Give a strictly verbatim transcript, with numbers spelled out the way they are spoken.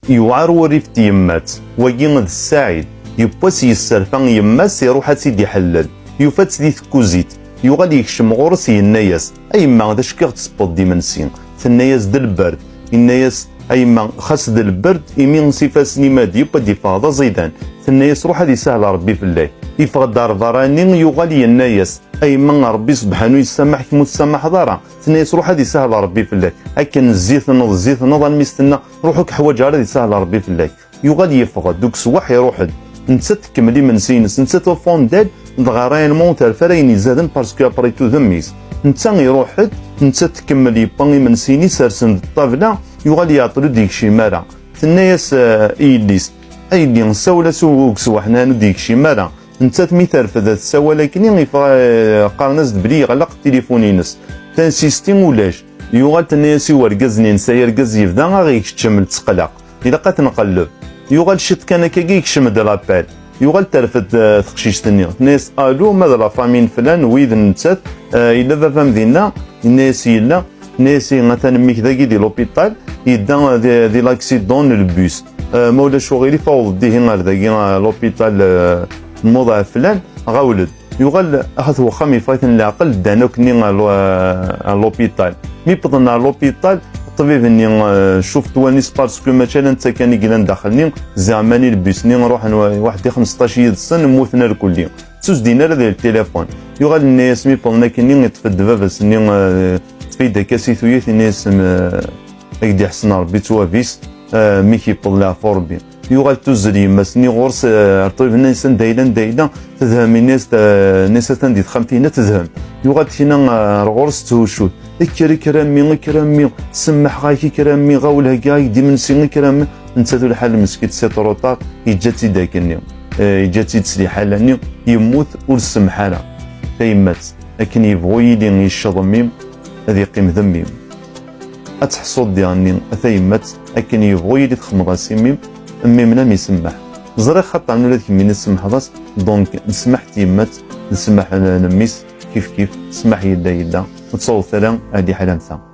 Yewɛer wurrif n tyemmat. Wagi d Ssaɛid. Yiwwas yesserfa yemma-s, iruḥ ad tt-id-iḥellel. Yufa-tt di tkuzit. Yuɣal yekcem ɣur-s, yenna-yas: "A yemma, d acu i ɣ-d-tewwiḍ d imensi?" Tenna-yas: "D lberd." Yenna-yas: "A yemma, xas d lberd, imi s ifassen-im ad d-yeww, ad d-yeffeɣ d aẓidan." Tenna-yas: "Ruḥ, ad isahel Ṛebbi fell-ak." Yeffeɣ-d ar berra-nni, yuɣal yenna-yas: "A yemma, Ṛebbi subḥanu yessamaḥ, kemm ur tessamaḥeḍ ara." Tenna-yas: "Ruḥ, ad isahel Ṛebbi fell-ak." Akken zzitneḍ, zzitneḍ, almi s-tenna: "Ruḥ, ur k-ḥwaǧeɣ ara, ad isahel Ṛebbi fell-ak." Yuɣal yeffeɣ-d, deg ṣṣweḥ iruḥ-d. Nettat tkemmel imensi-ines, nettat au fond d'elle, dɣa réellement ur terfi ara ayen izaden, parce que après tout d mmi-s. Netta iruḥ-d, nettat tkemmel, yewwa imensi-nni, sersen-d ṭṭabla, yuɣal iɛeṭṭel, ur d-yekcim ara. Tenna-yas, eh, i yelli-s: "A yelli, sawel-as i ugeswaḥ-nni ur d-yekcim ara." Nettat mi terfed ad tessawal akkenni, ifa-, eh, qqaren-as-d belli yeɣleq tilifun-ines. Tansisti ulac. Yuɣal tenna-yas i wergaz-nni-ines: "Ay argaz, yebda aɣ-ikeččem letteqlaq. Ilaq ad t-nqelleb." Yuɣal ciṭ kan akkagi, yekcem-d l'appel. Yuɣal terfed, eh, teqcict-nni. Tenna-yas: "Alu, ma d la famille n flan, wi d nettat, eh, yella baba-m dinna?" Yenna-yas: "Yella." Tenna-yas: "Atan mmi-k dagi di l'hôpital, yedda di, di l'accident n lbus. Eh, ma ulac uɣilif, awḍ-d ihi ar dagi, eh, l'hôpital, eh, n Muḍeɛ flan, ɣawel-d." Yuɣal ahat wexxam yeffeɣ-iten leɛqel, ddan akkenni ar l-, ar l'hôpital. Mi wwḍen ar l'hôpital, ṭṭbib-nni, eh, cuf-t wallen-is, parce que mačči ala netta kan i yellan daxel-nni, zeɛman i lbus-nni ruḥen wa-, waḥed i xmesṭac yid-sen, mmuten irkelli. Ur ttuzdigen ara di ltilifun. Yuɣal yenna-yas mi wwḍen akkenni, iṭṭef-d baba-s-nni, eh, iṭṭef-iyi-d akka si tuyat, yenna-yas, eh, "Ad k-d-iḥsen Ṛebbi, ttwabis, eh, mmi-k yewweḍ leɛfu Ṛebbi." Yuɣal tuzzel yemma-s-nni ɣur-s, eh, ar ṭṭbib-nni, yenna-yas: "Anda yella, anda yella?" Tedhem, yenna-yas, eh, yenna-yas: "Atan di texxamt-inna." Tedhem. Yuɣal tinna, eh, ar ɣur-s, tethuccu-t: "Kker, kker a mmi, kker a mmi, semmḥeɣ-ak, kker a mmi, ɣawel heggiɣ-ak-d imensi, kker a mmi." Nettat ur lḥal, meskint, c'est trop tard, yeǧǧa-tt-id akkenni. Eh, yeǧǧa-tt-id s liḥala-nni, yemmut, ur semmeḥ ara. Tayemmat, akken yebɣu yili yecceḍ mmi, ad yeqqim d mmi. Ad teḥṣuḍ diɣenni a tayemmat, akken yebɣu yili txemmeḍ-as i mmi-m, mmi-m lam isemmeḥ. Ẓriɣ xaṭer ula d kemmini tsemḥeḍ-as, donc d smaḥ n tyemmat, d smaḥ n, n mmi-s, kif kif, smaḥ yella yella, ur ttawḍet ara ar liḥala am ta.